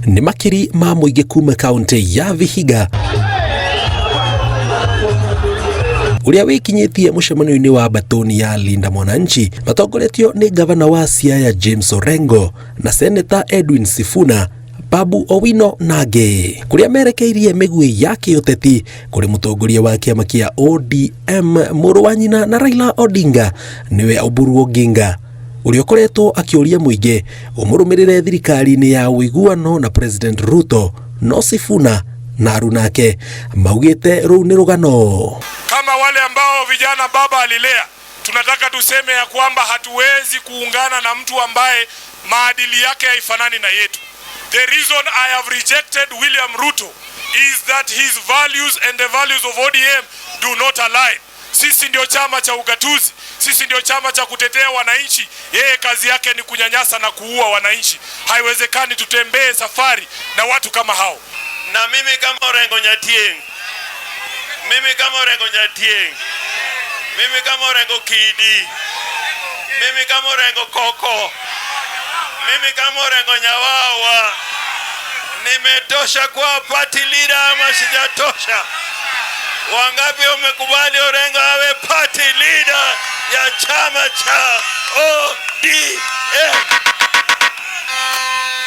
Nĩ makiri ma mũingĩ kuma kaunti ya Vihiga ũrĩa wĩkinyĩtie mũcemanio-inĩ wa batoni ya Linda Mwananchi matongoretio nĩ gavana wa Siaya James Orengo na seneta Edwin Sifuna, Babu Owino na angĩ, kũrĩa merekeirie mĩguĩ ya kĩũteti kũrĩ mũtongoria wa kĩama kĩa ODM, mũrũ wa nyina na Raila Odinga, nĩwe Oburu Oginga, ũrĩa ũkoretwo akĩũria mũingĩ ũmũrũmĩrĩre thirikari-inĩ ya ũiguano na President Ruto. No Sifuna na arunake maugĩte rũu nĩ rũgano. Kama wale ambao vijana baba alilea, tunataka tuseme ya kwamba hatuwezi kuungana na mtu ambaye maadili yake haifanani na yetu. The reason I have rejected William Ruto is that his values and the values of ODM do not align. Sisi ndio chama cha ugatuzi, sisi ndio chama cha kutetea wananchi. Yeye kazi yake ni kunyanyasa na kuua wananchi. Haiwezekani tutembee safari na watu kama hao. Na mimi kama Orengo Nyatieng, mimi kama Orengo Nyatieng, mimi kama Orengo Kidi, mimi kama Orengo Koko, mimi kama Orengo Nyawawa, nimetosha kuwa party leader ama sijatosha? Wangapi wamekubali Orengo awe party leader ya chama cha ODM?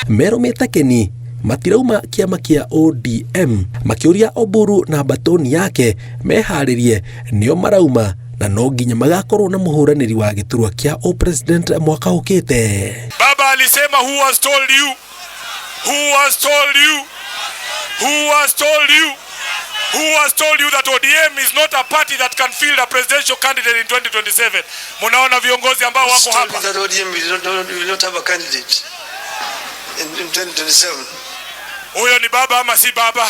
Merũmĩte keni matirauma kĩama kĩa ODM, makĩũria Oburu na batoni yake meharĩrie, nĩo marauma na no nginya magakorwo na mũhũranĩri wa gĩturwa kĩa o-president mwaka ũkĩte. Baba alisema, "Who has told you? Who has told you? Who has told you? Who has told you that ODM is not a party that can field a presidential candidate in 2027?" Munaona viongozi ambao wako Told hapa. You that ODM will not have a candidate in 2027. Huyo ni baba ama si baba?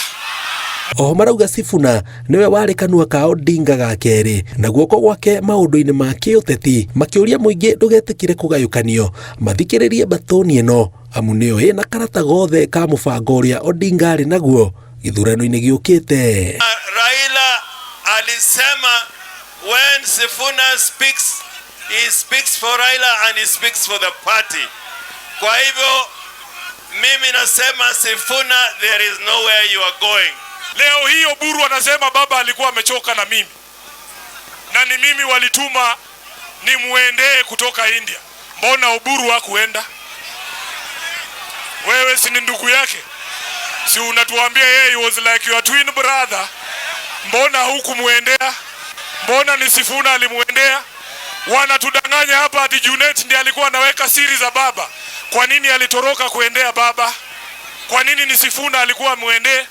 Oho marauga Sifuna niwe warĩ kanua ka Odinga ga kerĩ na guoko gwake maũndũ-inĩ ma kĩũteti, makĩũria mũingĩ ndũgetĩkĩre kũgayũkanio, mathikĩrĩrie batoni ĩno amu nĩyo ĩna karata gothe ka mũbango ũrĩa Odinga arĩ naguo gĩthurano-inĩ gĩũkĩte. Raila alisema when Sifuna speaks, he speaks for Raila and he speaks for the party. Kwa hivyo mimi nasema, Sifuna, there is nowhere you are going. Leo hii Oburu anasema baba alikuwa amechoka na mimi, na ni mimi walituma nimuendee kutoka India. Mbona Oburu hakuenda? Wewe si ni ndugu yake? Si unatuambia yeye he was like your twin brother? Mbona hukumuendea? Mbona ni Sifuna alimuendea? Wanatudanganya hapa ati Junet ndiye alikuwa anaweka siri za baba. Kwa nini alitoroka kuendea baba? Kwa nini ni Sifuna alikuwa amuendee?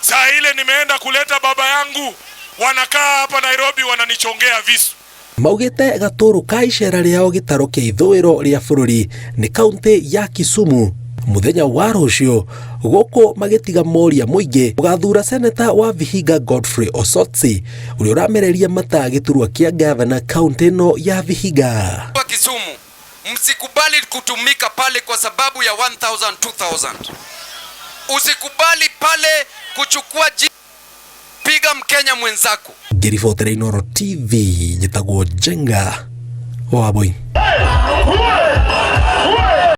Saa ile nimeenda kuleta baba yangu, wanakaa hapa Nairobi wananichongea visu. Maugĩte gatũrũ ka icera rĩao gĩtaro kĩa ithũĩro rĩa bũrũri nĩ kaunti ya Kisumu mũthenya wa rũciũ, gũkũ magĩtiga moria mũingĩ ũgathura seneta wa Vihiga Godfrey Osotsi, ũrĩa ũramereria mata gĩturwa kĩa gavana kaunti ĩno ya Vihiga. Wa Kisumu, msikubali kutumika pale kwa sababu ya 1000 2000. Usikubali pale kuchukua piga Mkenya mwenzako. Ngĩribotera Inooro TV, njĩtagwo Njenga wa Boy.